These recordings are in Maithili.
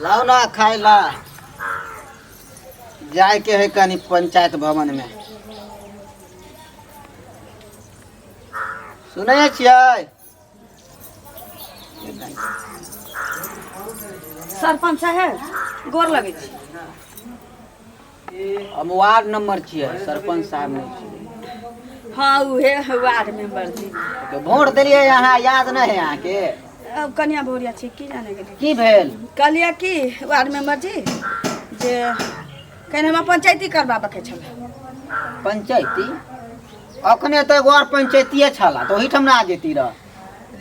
लाउ ना खाय ला जायके है कनि पंचायत भवन में। सुनै छियै? सरपंच साहेब, गोर लगै छी। हम वार्ड नंबर छियै, सरपंच साहब नहि छियै। हाँ, उहे वार्ड मेंबर जी। तो वोट देलियै अहाँ, याद नहि है अहाँके? अब कनिया बहुरिया छी, की जाने गेली। की भेल? कहलियै कि वार्ड मेंबर जी जे कनि हमरा पंचायती करबाबके छलै। पंचायती? अखने तऽ एगो आओर पंचायतीये छला, तऽ ओहिठाम ने आ जेती रह।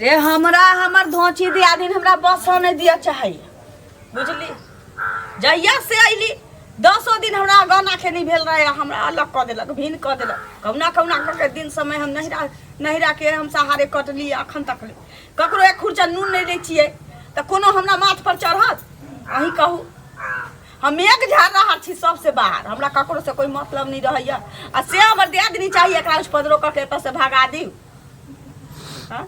रे हमरा हमर धोची दियादिन हमरा बसऽ नहि दिअ चाहैया, बुझली? जहिया से अयली दसो दिन हमरा गाना खेनी भेल रहे, हमरा अलग कऽ देलक, भिन्न कऽ देलक। कहुना कहुना कऽ के दिन समय हम नहिरा नहिराके हम सहारे कटली। अखन तक ले ककरो एक खुर्चा नून नहि दै छियै, तऽ कोनो हमरा माथ पर चढ़त? अहीं कहू। हम एक झाड़ रहा छी सबसे बाहर, हमरा ककरो से कोई मतलब नहीं रहैया, आ से हमर दियादनी चाहिए एकरा पदरो कऽ के एतऽ से भगा दिउ। हाँ?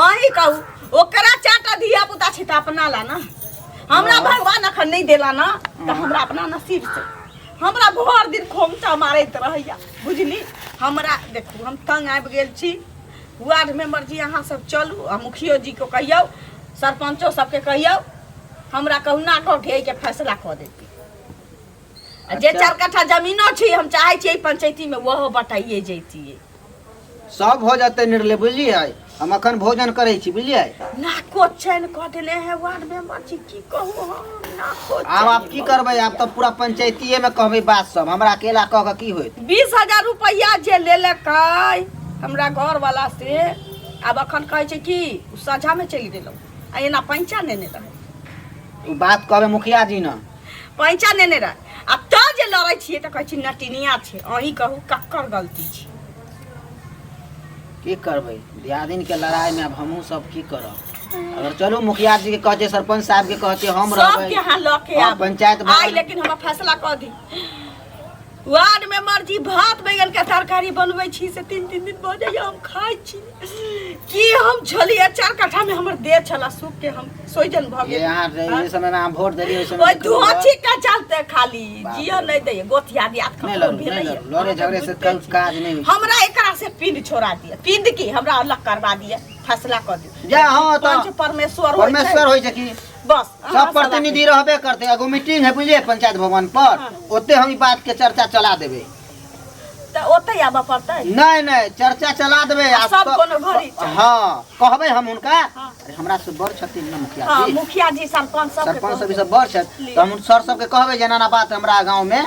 अहीं कहू, ओकरा चारटा धिया पुता छै तऽ अपना ला ना, हमरा भगवान अखन नहीं देला ना, तऽ हमरा अपना नसीब से हमरा भर दिन खोमचा मारैत रहैया, बुझली? हमरा देखू, हम तंग आबि गेल छी। वार्ड मेंबर जी, अहाँ सब चलू आ मुखियो जी को कहियौ, सरपंचो सबके कहियौ, हमरा कहुना कऽ के एहिके फैसला कऽ देती। आ जे 4 कट्ठा जमीनो छी, हम चाहै छी एहि पंचायती में ओहो बटाइए जैतियै। सब हो जेतै निर्णय, बुझलियै? हम अखन भोजन करै छी, बुझलियै? नाको चैन कऽ देने है वार्ड मेंबर जी, की कहू हम, नाको आब आब की करबै? आब तऽ पूरा पंचायतीये में कहबै बात सब, हमरा अकेला कह के की होयत? 20,000 रुपैआ जे लेलकै हमरा घर वाला से, आब अखन कहै छै कि ओ सझामे चलि गेलौ आ एना पैंचा नेने रहै। ओ बात कहबै मुखिया जी ने। पैंचा नेने रहै, आ तऽ जे लड़ै छियै तऽ कहै छै नटिनिया छै। अहीं कहू, ककर गलती छै? की करबै दियादिन के लड़ाई में, अब हमहूँ सब की करब? अगर चलू मुखिया जी के कहते, सरपंच साहब के कहते, हम रहबै। सबके अहाँ लऽ के हाँ, आबू। पंचायत भवन- आइ लेकिन हमरा फैसला कऽ दी वार्ड मेंबर जी। भात बैगन के तरकारी बनबै छी से 3-3 दिन भऽ जाइए हम खाइ छी। की हम छलियै? 4 कट्ठा में हमर देह छला, सूख के हम सोइजन भऽ ये गेल। अहाँ जे समय में अहाँ वोट देलियै, ओहि समय ओहि में धोची के चलते खाली बाप जियो रे। नहीं दैये, गोतिया दियाद नहि ककरो लड़ू, नहि भेलैये। लड़ू, लड़े झगड़े से कल काज नहि होइ छै। हमरा एकरा से पिंड छोड़ा दिए, पिंड की हमरा अलग करवा दिए, फैसला कर दिए। जा, हाँ, तऽ पंच परमेश्वर होइ छै। परमेश्वर होइ छै की। बस अहाँ सब प्रतिनिधि रहबे करते। एगो मीटिंग है, बुझलियै, पंचायत भवन पर। ओते हम ई बात के चर्चा चला देबै। तऽ ओतै आबऽ पड़तै? नहीं नहीं, चर्चा चला देबै। आ सब कोनो घड़ी छै। हाँ, कहबै हम हुनका। अरे हमरा से बड़ छथिन ने मुखिया जी। मुखिया जी, सरपंच सब। सरपंच सब ई सब बड़ छथि, तऽ हम सर सबके कहबै जे एना एना बात हमरा गाँव में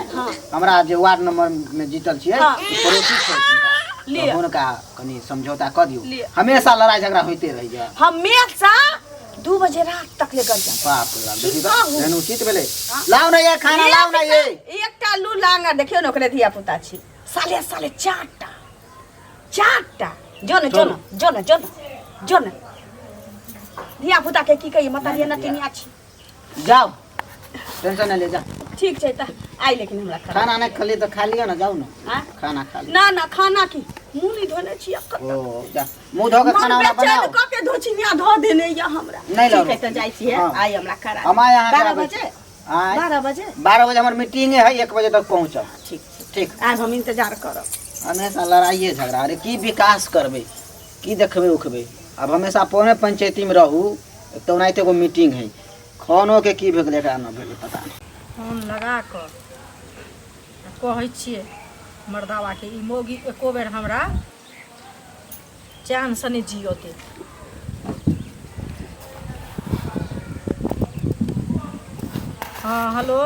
हमरा जे वार्ड नंबर में जीतल छियै, पड़ोसी छै हुनका। लिअ। तऽ हुनका कनि समझौता कऽ दियौ। लिअ। हमेशा लड़ाई झगड़ा होइते रहैया। हमेशा 2 बजे रात तक ले गंजा। बाप रे बाप, की देखी तऽ, कहू? एहन उचित भेलै? लाउ ने ये खाना, लाउ ने ये। एकटा लू लांगा देखियौ ने, ओकरे धिया पुता छी, साले साले चारटा चारटा। जो ने, जो ने, जो ने, जो ने, जो ने। धिया पुता के की कहिए? मतारिया नटिनिया छी। जाओ, टेंशन नहीं ले, जा। ठीक छै तऽ आइ लेकिन हमरा खाना खाना नहीं खली तऽ खा लिअ ने, जाउ ने। आँय? खाना खा लिअ। ना ना, खाना की, मुँह नहीं धोने छी अखन। ओ जा, मुँह धो के खाना मन उना बेचैन बनाओ। कऽ के धोचिनिया धऽ देने या हमरा। नहीं ठीक लड़ू। है, तऽ जाइ छियै। आइ हमरा करा हम आइ अहाँके 12 आबै बजे। आँय? 12 बजे। 12 बजे हमर मीटिंग है, 1 बजे तक पहुँचब। ठीक छै। ठीक। आब हम इंतजार करब। हमेशा लड़ाइए झगड़ा। अरे की विकास करबै, की देखबै उखबै? आब हमेशा अपने पंचायतीमे रहू। एक तऽ ओनाहिते एगो मीटिंग है। खानोके की भऽ गेलै एकरा, न भेलै, पता नहि। फोन लगा कऽ आ कहै छियै मर्दाबाके, ई मौगी एको बेर हमरा चैनसँ नहि जियऽ देत। हँ, हेलो,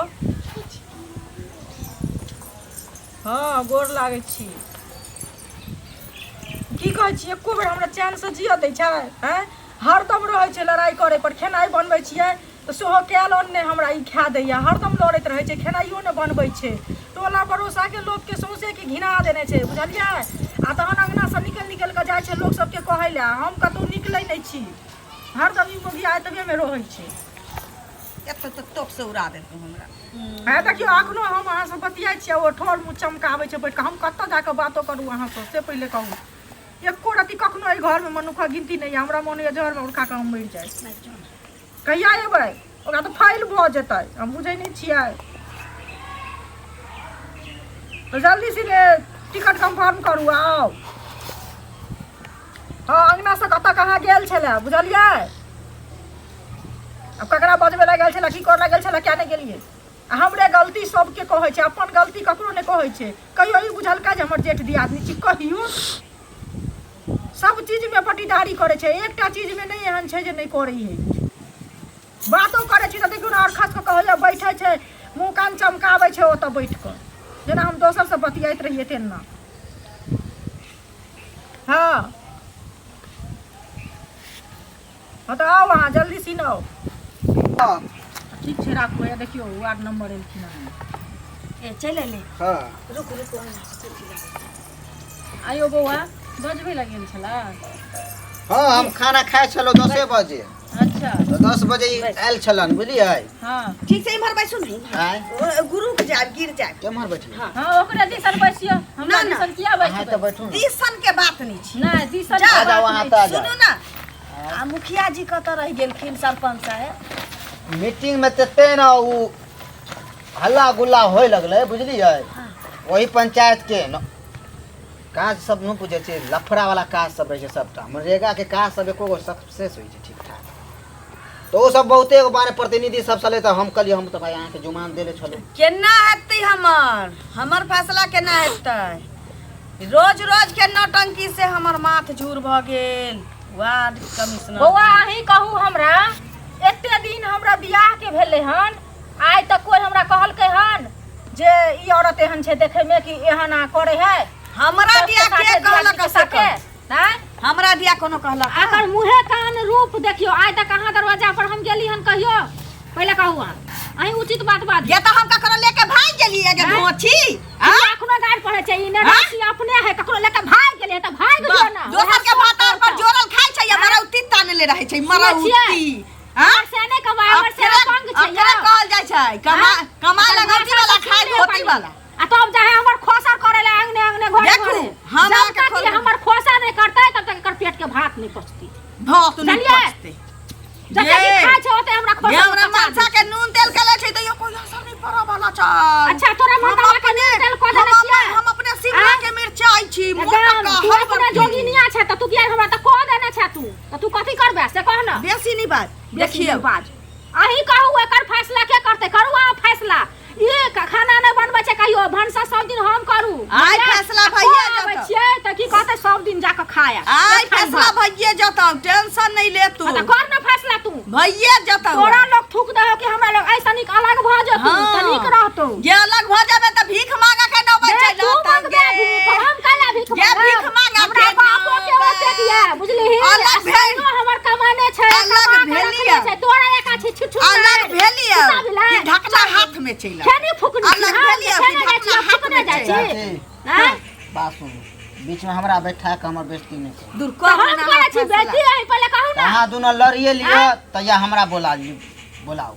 हँ, गोर लागै छी। की कहै छी, एको बेर हमरा चैनसँ जियऽ दै छै? आँय, हरदम रहै छै लड़ाइ करै पर। खेनाइ बनबै छियै तऽ सेहो कयल अन्न नहि हमरा ई खाए दैए, हरदम लड़ैत रहै छै, खेनाइयो नहि बनबै छै। टोला पड़ोसाके लोकके सौँसे के घिना देने छै, बुझलियै? आ तहन अङ्गनासँ निकलि निकलि कऽ जाइ छै लोक सबके कहै लए। हम कतहु निकलै नहि छी, हरदम ई मौगिया एतबेमे रहै छै। एतऽ तऽ तोप से उड़ा देलकै हमरा। हँ, देखियौ, अखनो हम अहाँसँ बतियाइ छियै, ओ ठोर मुँह चमकाबै छै बैठ कऽ। हम कतऽ जाकऽ बातो करू अहाँसँ, से पहिले कहू। एको रत्ती कखनो एहि घरमे मनुक्खक गिनती नहि यऽ। हमरा मोन होइए जहरमे उड़खा कऽ हम मरि जाइ। कहिया एबै? ओकरा तऽ फाइल भऽ जेतै हम बुझै नहि छियै तऽ जल्दी से टिकट कन्फर्म करू आउ हँ अङ्गनासँ कतऽ कहाँ गेल छलै बुझलियै आब ककरा बजबै लए गेल छलै की करऽ लए गेल छलै किया नहि गेलियै आ हमरे गलती सबके कहै छै अपन गलती ककरो नहि कहै छै कहियो ई बुझलकै जे हमर जेठ दियादनी छी कहियो सब चीजमे पटीदारी करै छै एकटा चीजमे नहि एहन छै जे नहि करै है बातो करै छी तऽ देखियौ ने आओर खास कऽ कहैया बैठै छै मुँह कान चमकाबै छै ओतऽ बैठ कऽ जेना हम दोसरसँ बतियाइत रहियै तेना हँ हँ तऽ आउ अहाँ जल्दी सीन आउ ठीक छै राखू हैया देखियौ वार्ड नंबर एलखिन हँ ए चलि एलै हँ रुकू रुकू आयो बौआ बजबै लए गेल छला हँ हम खाना खाइ छलहुँ 10 बजे अच्छा तऽ 10 बजे ई आयल छलन बुझलियै हँ ठीक छै इम्हर बैसू ने इम्हर। आँय ओ, गुरु के जायब गिर जायब केम्हर बैठियै हँ। हँ ओकरे दिसन बैसियो हमरा ना, ना। दिसन किया अहाँ बैसबै तऽ बैठू ने दिसन के बात नहि छी नहि दिसन जा, के आ जाउ बात अहाँ नहि तऽ आ जाउ सुनू ने आ मुखिया जी कतऽ रहि गेलखिन सरपंच साहेब मीटिंग में तते ने उ हल्ला गुल्ला होय लगलै बुझलियै वही पंचायत के न काज सब न बुझै छै लफड़ा वाला काज सब रहै छै सबटा मनरेगा के काज सब एको गो सक्सेस होइ छै ठीक ठाक तऽ ओ सब बहुते एगो बारे प्रतिनिधि सब छलै तऽ हम कहलियै हम तऽ भाई अहाँके जुमान देले छलहुँ केना हेतै हमर हमर फैसला केना हेतै रोज रोज के नौटंकी से हमर माथ झूर भऽ गेल वार्ड कमिश्नर बौआ अहीं कहू हमरा एते दिन हमरा बियाह के भेलै हन आइ तक कोई हमरा कहलकै हन जे ई औरत एहन छै देखै में कि एहन अहाँ करै है हमरा दिया के कहलक से कहू? आँय? हमरा दिया कोनो कहलक एकर मुँहे कान रूप देखियो आइ तक अहाँ दरवाजा पर हम गेली हन कहियो पहिले कहू अहाँ अहीं उचित बात बाजू ये तो हम ककरो लेके भाग गेलिए गे आँय? धोछी ई अखनो गारि पढ़ै छै ई ने अपने है ककरो लेके भाग गेलै तऽ भाग जो ना दोसर के भातार पर जोड़ल खाइ छै आ मरौती तानले रहै छै मरौती हाँ? से नहि कमाय हमर से अपंग छै अकरे कहल जाइ छै कमा कमा लगौती वाला खाइ धोती वाला आ तब जाहे हमर खोसर करे ले अंगने अंगने घरे देखू, घरे हम जब अहाँके तक खोल ये हमर खोसा नहि करतै तब तक एकर पेट के भात नहि पचतै भात नहि बुझलियै? पचतै जते ये। खाइ छै ओते हमरा ये खोसा हमरा मनसा के नून तेल के लै छै तैयो कोई असर नहीं पड़ऽ वाला छै अच्छा तोरा हम मनसा के अपने नून तेल कऽ हम देने छियै अपने हम अपने शिमला आँय? के मिरचाई छी एकदम मोटका तू हर अपने जोगिनिया छै तऽ तू किया हमरा तऽ कऽ देने छै तू तऽ तू कथी करबे से कह न बेसी नहीं बात देखिए देखियौ बाज अहीं कहू एकर फैसला के करतै करू अहाँ फैसला ई खाना नहि बनबै छै कहियो भनसा सब दिन हम करू आइ फैसला भइए आबै जेतौ। छियै तऽ की कहतै सब दिन जाके खाया आइ फैसला भइए जेतौ टेंशन नहीं ले तू तऽ कर न फैसला तू भइए जेतौ तोरा लोग थूक दहो कि हमरा लोग ऐसा नीक अलग भऽ जेतौ तऽ नीक रहतौ जे अलग भऽ जेबे तऽ भीख मांगे के नौबत जे चलि तू औतौ मंगबे भीख हम काला भीख जे मांगब? भीख मांगब हमरा के बापो के ओतेक ये बुझलिही अलग भेल। आ हमर कमाने छै अलग कमा के भेलियै। रखने छै तोरा एका छी छुछु अलग भेलियै कि ढकना हाथ में चलि आयल। खेनी फुकनी अलग भेलियै कि ढकना हाथ में जाइ चलि छी चाची आँय? बात सुनू बीच में हमरा बैठा के हमर बेइज्जती नहि करू दूर तऽ कर हम ना करै छी फैसला। बेटी अहीं पहिले कहू ना अहाँ दुनू लड़िए लिअ तऽ या हमरा बोला लिअ बोलाउ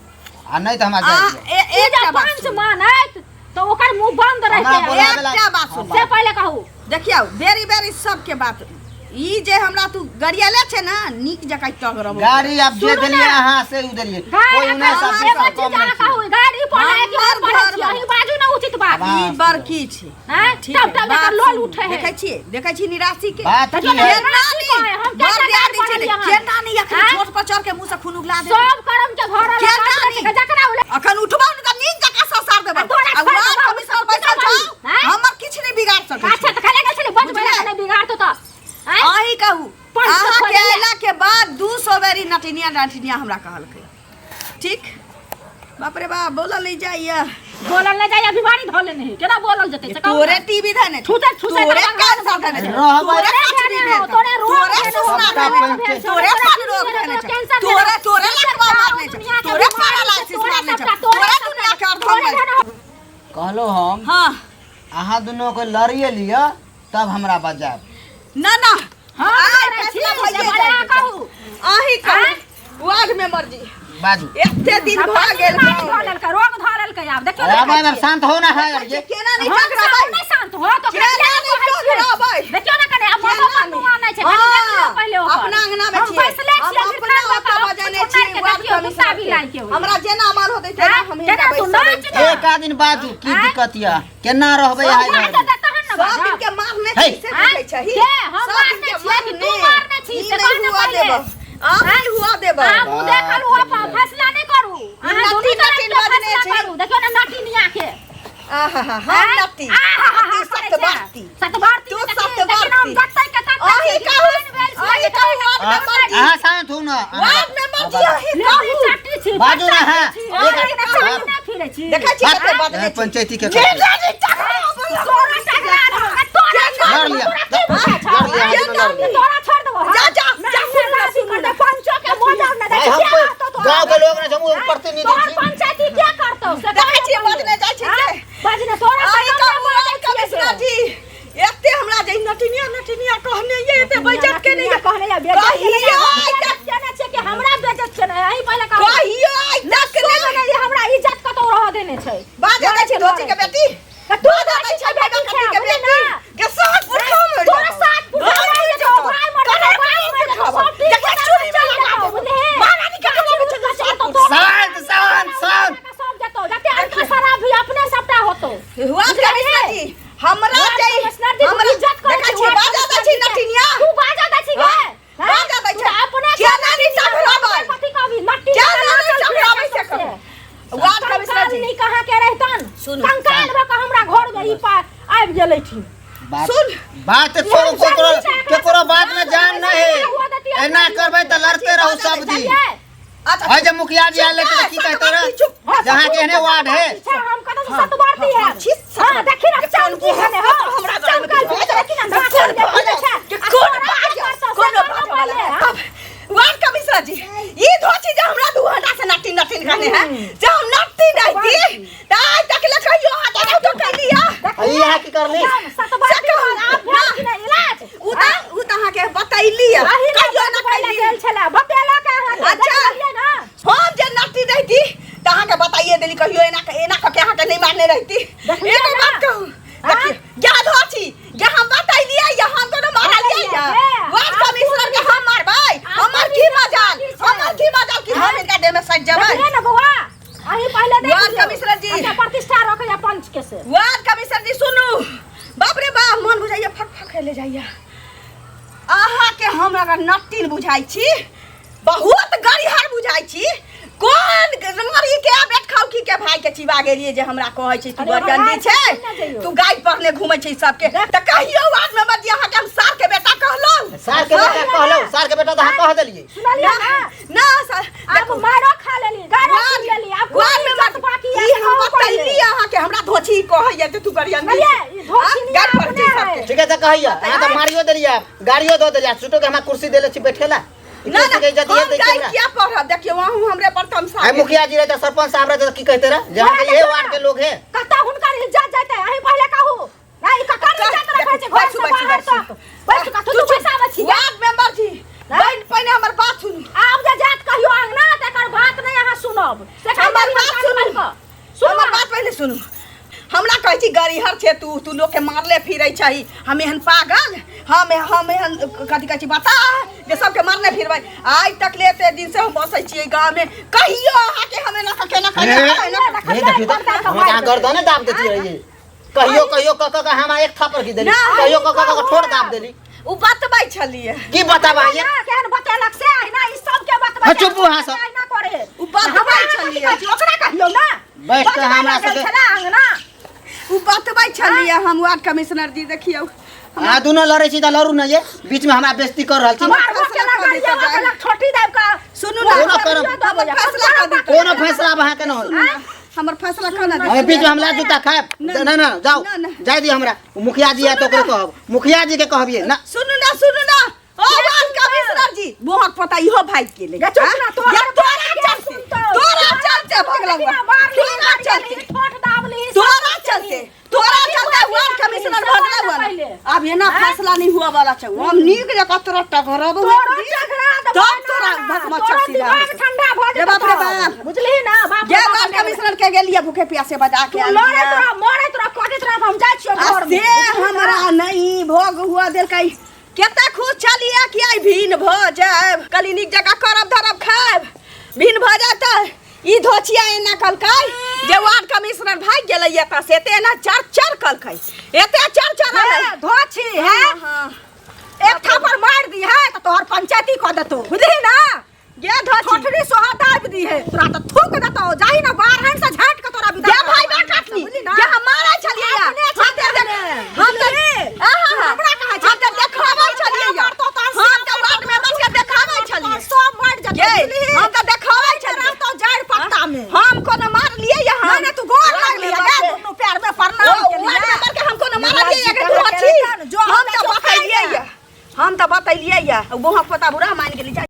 आ नहि तऽ हमरा आ, जाय दिअ ए- ई जे एकटा बात पंच सुनू। मानत तऽ ओकर मुंह बंद हमरा रहतै बोलाबै ला- एकटा बात हाँ, सुनू। से पहिले कहू देखियौ बेरी बेरी सबके बात ई जे हमरा तू गरियाले छै ने नीक जकाँ टग रहबो गाड़ी आब जे सुनू देलियै ने। अहाँ से उ देलियै गाड़ी कोई उन्नैस आ एगो बीस चीज कम अहाँ नहि कहू छै गाड़ी पढ़ै कि हम हमर पढ़ै घर छी अहीं बाजू ना उचित बात आवाज। ई बड़की छै हैं ठीक तब है, तब बात एकर लोल सुनू। उठे है देखै छियै देखै छी निराशी के बात की देखियौ ने, है केना निराशी नी कहै, हम बड़ केना दियादी गाड़ी छै ने, पढ़लियै हन? केना नी अखन आँय? छोट पर चढ़ के मुंह से खून उगला दे सब कर्म के भरल केना नी? जकरा उले अखन उठबौ ने तऽ नीक जकाँ ससार देबै आ तोरा आ छोड़ि वार्ड देबौ, कमिश्नर तू बैसल केना छौ आँय? हमर किछु नहि बिगाड़ सकै अच्छा छै तऽ खाले गेल छलै बज बुझलियै? बला नहि बिगाड़तो तऽ आँय? अहीं कहू पाँच सौ अहाँके खोजैया। अयला के बाद 200 बेरी नटिनिया नटिनिया हमरा कहलकै ठीक बाप रे बाप बोलल नहीं जाइया बोलल नहि जाइए बीमारी धऽ लेने है केना बोलल जेतै से कहू तोरे ने। टीवी धने छौ, छूते छूते तोरे तऽ कैंसर धने छौ, रहबै। तोरे कचरी भेल छौ, तोरे रोग तोरे भेल छौ, सुसना सबटा धने छौ, पंचायत। तोरे पान रोग धने छौ, तोरे तोरे लकवा मारने छौ, तोरे पैरालिसिस मारने छौ, तोरे दुनिया के अर्धम भेल छौ। कहलहुँ हम हाँ अहाँ दुनू के लड़िए लिअ तब हमरा बजायब ना ना हम आइ करै छी, फैसला से भइए भले जाए अहाँ कहू। अहीं कहू वार्ड मेंबर जी बाजू एते दिन भऽ गेल बीमारी धऽ लेलकै रोग धऽ लेलकै आब देखियौ अरे आब आब शांत हो ना है केना नहीं हम टकराबै नहि शांत हो तो केना नहीं टकराबै देखियौ ना कने आब माथा पर धुआं नहि छै, खाली देख लियौ पहिले ओकर। अपना अंगना में हम छियै। बैसले हम छियै, अपना गिरफ्तार ओतऽ कऽ बजेने कऽ छियै के वार्ड देखियौ, कमिश्नर गुस्सा भी के। लागि गेल। हमरा जेना मन होतै तेना आँय? हम केना हिनका तू बैसबै। नाच ने? एक आदिन बाजू की दिक्कत यऽ केना रहबै सब आइ बाजऽ घरमे? दे तहन ने सब दिन बाजब। के मारने हे। छी से बुझै छही। के? हम सब दिन मारने के छियै कि तू मारने छी? ई से नहि कह ने हुआ पहिले। देबौ। आब नहि हुआ देबौ। अहाँ मुँह देखल हुआ पर फैसला नहि करू। अहाँ नटी दुनू तरफ नटी के बजने फैसला छी। करू। देखियौ ने नटिनिया के। आहा, हम नटी। आहा, अति सतवर्ती। सतवर्ती तू देखी, सतवर्ती। देखी हम जतै के ततै अही छी, कहू, विद्वान भेल छी, अही कहू, वार्ड मेंबर जी। अहाँ शांत होउ ने वार्ड मेंबर जी, अही लेडी कहू। चट्टी छी, बाजू ने, बच्चा हाँ। छी, एक- अहाँ के हाँ। चाटी नहि फिरै छी। देखै छी कते बदले छी। पंचायती के निर्लज्ज टकरा अपन तोरा टकरा रहल, तोरा छोड़ लड़ देबौ, लिअ, तोरा की बुझाइ छौ? लड़ लिअ, हाँ? लड़ लिअ। तोरा छोड़ देबौ, हाँ? जा, जा, ना, जा, सुन ना, सुन ना, पंचो के मोजा नहि दै भाई छै, हम के कोई रहतौ तोरा? गांव के लोग ने हम प्रतिनिधि तोहर छी पंचायती के करतौ से देखै कह छियै पहिले। बजने जाइ छै हाँ? से। बजने तोरा अही से कहू, कम वार्ड बजै छियै से। कमिश्नर जी। एते हमरा जे नटिनिया नटिनिया कहने ये एते बेइज्जत केने ये। कहने या बेइज्जत केने कहियो या, आइ तक बेइज्जत केने छै कि हमरा बेइज्जत केने है? अहीं पहिले कहू। कहियो आइ तक सुन नहि ने, हमरा इज्जत कतौ रह देने छै। बाजऽ दै छै धोती के बेटी। तऽ तू बाजऽ दै छै बेटी बेटी छै, के बुझली बेटी। ना? के सात पुरखा मरि तोरा जेतौ। सात पुरखा भाय मरि मरि जेतौ, जेतौ। भाय मरि जेतौ, ककरो बाप मरि जेतौ, खाबो। सब ठीक देखै छै, चूड़ी में चलि लगा जेतौ, देबौ। बुझलिही? महारानी के कमाबै छै तऽ सात पुरखा। शांत शांत शांत सब जेतौ, जते अनका शराब भी अपने सबटा होतौ। वार्ड कमिश्नर जी, हमरा वार्ड जे कमिश्नर जी, तू हमरा इज्जत करै देखै छी, छियै वार्ड बाजऽ दै छै कमिश्नर जी के। नटिनिया। तू बाजऽ दै छी गे? हाँ, हाँ? बाजऽ दै तू छै। तऽ अपने केना नहि चढ़ाबै? कथी कहबी? नट्टी केना लगा नहि चल चढ़ाबै फिरै से छै कहू। सबसे। वार्ड कमिश्नर जी कंकाल कहाँ के रहितन? सुनू। कंकाल भऽ कऽ हमरा घर में ई आबि गेलथिन। बात सुन। बात छोड़ो केकरो केकरो बात में जान नहीं है एना करबै तऽ लड़ते रहू सब दिन अच्छा है जे मुखिया जी आयल तऽ की कहते रह जहाँ के एहने वार्ड है अच्छा, हम कतौ से सतवारती है। छी, हाँ, देखी ना, कोन चमकी बुढ़ा खने, हाँ। हमरा बारे में चमकल बाजऽ। देखी ना, कोन नाचल देखी बाजऽ? ना छै। के आ कोन तोरा बाजऽ? करतौ, से कोन करतौ बाजऽ वाला पहिले, है? हाँ। तब वार्ड कमिश्नर जी ई धोची जे हमरा 2 घंटा से नटी नटिन कहने है जे हम नटी रहती त आइ तक ले कहियो अहाँ के तो कैली है ई अहाँ की करली सतवारती से कहू, आप भेल कि नहि इलाज? उ त उ त अहाँ के बतैली है अही ने कहियो ना बतबै लए कैली गेल छलै, बतेलक अहाँके, अच्छा। देख लेलियै ने? हम जे नटी रहती त अहाँ के बताइए देली कहियो एना के एना क के अहाँ के नहीं मारने रहती देखलियै एगो ना? बात कहू देखियौ जा धोची जे हम बतैलियै या हम कोनो मारलियै या बतैलियै, वार्ड आब कमिश्नर के हम मारबै हमर की मजाल हमर की मजाल कि हम इनका देह में सज जेबै देखलियै ने बौआ? अहीं पहिले देख वार्ड लियौ। कमिश्नर जी। अच्छा, प्रतिष्ठा रखैया पंच के से। वार्ड कमिश्नर जी सुनू बाप रे बाप मन बुझाइया फक फक ले जाइया अहाँ के हम अगर नटिन बुझाइ छी बहुत गरिहर बुझाइ छी कोन मरी के बेट खाउ की के भाई के चिबा गेलिए जे हमरा कहै छै तू अरे बड़ हमरा गंदी गाय छै पर नहि जइयौ। तू गाय पर ने घूमै छै सबके तऽ कहियो वार्ड मेंबर जी अहाँ के हम सार के बेटा कहलहुँ सार के बेटा कहलहुँ सार के बेटा तऽ अहाँ कह देलियै सुनलियै ना? ना सर आब मारो खा लेली, गारो सुन लेली, आब कोन वार्ड इज्जत मेंबर बाकी ई है, हम कहू पहिले। बतैली अहाँ के हमरा धोछी कहैया जे तू गरियन सुनलियै? ई धोछी नहि गाय पर अपने छै है। सबके ठीक है तऽ कहैया अहाँ तऽ मारियो देलियै गाड़ियो दऽ देलियै छूटो के हमरा कुर्सी देले छी बैठे ला ई ना कुर्सी ना के इज्जत ये हम दै छै गाय हमरा किया पढ़ब देखियौ अहूँ हमरे पर तमसा आइ मुखिया जी रहते सरपंच साहब रहते तऽ की कहते रह जे अहाँके इहे वार्ड के लोग है कतऽ हुनकर इज्जत जेतै? अहीं पहिले कहू। नहीं, ककर इज्जत रखै छै घर से बैसू, बैसू, बाहर तक? बैसू, कतऽ तू बैसाबै छी? वार्ड मेंबर जी बहिन पहिने हमर बात सुनू आब जे जात कहियो अंगना तकर बात नहि अहाँ सुनब से कहि हमर देलियै बात कान सुनू। खोलि कऽ। सुनू हमर बात पहिले सुनू हमरा कहै छी गरिहर छै तू तू लोकके मारले फिरै छही हम एहन पागल हम एहन कथी कहै छी बता जे सबके मारने फिरबै आइ तक ले एते दिन से हम बसै छियै गाँवमे कहियो अहाँके हम एना कऽ केना हे, कहियो हे देखियौ तऽ हमरा तऽ अहाँ गर्दने दाब देती रहियै कहियो कहियो कह कह के हमरा एक थापर की देली ना, कहियो कह कह के ठोर दाब देली ओ बतबै छलियै की बताबा ये ना, केहन बतेलक से अहिना ई सबके बतबै हाँ, चुप अहाँ सब। अहिना करे ओ बतबै छलियै ओकरा कहियौ ना बैठ कऽ बजबै हमरा लागल सबके- छलै अंगना ओ बतबै छलियै हम वार्ड कमिश्नर जी देखियौ अहाँ दुनू लड़ै छी तऽ लड़ू ने ये बीच में हमरा बेइज्जती कर रहल छी मारबो केलक फैसला कऽ गरिया दितऽ केलक छोटी दाबि कऽ सुनू ना कोनो करब। हमर फैसला कऽ दितऽ कोनो फैसला आब अहाँके न होत हमर फैसला कऽ ना हमें बीच में हम लात जूता खायब ना, ना ना जाओ ना, ना। जाय दियौ हमरा मुखिया जी आयत ओकरे कहब मुखिया जी के कहबियै ना सुनू ना सुनू ना ओ वार्ड कमिश्नर जी मोहक पता इहो भाग गेलै गे चुप ना, तोहर या तोरा के चलते सुनतौ? तोरा चलते भगलौ तोरा चलते ठोठ दाबली तोरा चलते तोरा चलते वार्ड कमिश्नर भगलौ पहिले। अब एना फैसला नहीं हुआ वाला छै हम नीक जकाँ तोरा टकराबो तोरो चघरा देबौ तब ना। तोरा भस्म तोरो चकसी दिमाग ठंडा भऽ रे बाप रे जेतौ बाप। बुझलिही ना बाप गे रे बाप वार्ड कमिश्नर के गेलियै भूखे प्यासे बजा के तू लड़ैत रह मरैत रह कटैत रह हम जाइ छियौ आ घर में से हमरा नहीं भोग हुआ देलकै केते खुश छलियै कि आइ भिन भऽ जायब, कली नीक जकाँ करब धरब खायब, भिन भऽ जायत। ई धोचिया एना कहलकै जे वार्ड कमिश्नर भागि गेलै एतऽ से, एते एना चर चर कहलकै, एते चर चर हे, धोछी है, एक थापर मार दी है तो तोहर पंचायती कऽ देतो, बुझली ना? गे धोची, ठोठरी सोहा दाबि दी है तोरा तऽ थूक देतो, जाही ना बारहन से झाँट के तोरा विदा गे कर भाई देबो, बा काटनी बुझली ना? गे हम मारै छलियै, अपने हम तऽ छलियै। हम तऽ आहा, हमरा कहै हम तऽ देखाबै छलियै, मारतौ तोहर हम तऽ वार्ड मेंबर के देखाबै छलियै, सब मर जेतौ, गे, बुझली? हम तऽ देखाबै छलियै। रहतौ जड़ि पत्ता में। हम कोनो मारलियै यहाँ? नहीं नहीं, तू गोर लगली गे, दुनू पैर में प्रणाम ओ, केलियै। वार्ड मेंबर के हम कोनो मारलियै के कहाँ धोची? केलकै? जो हम हमरा तऽ जो बतैलियै, खाइ हम तऽ बतैलियै, गोहक पता बुरा मान गेली।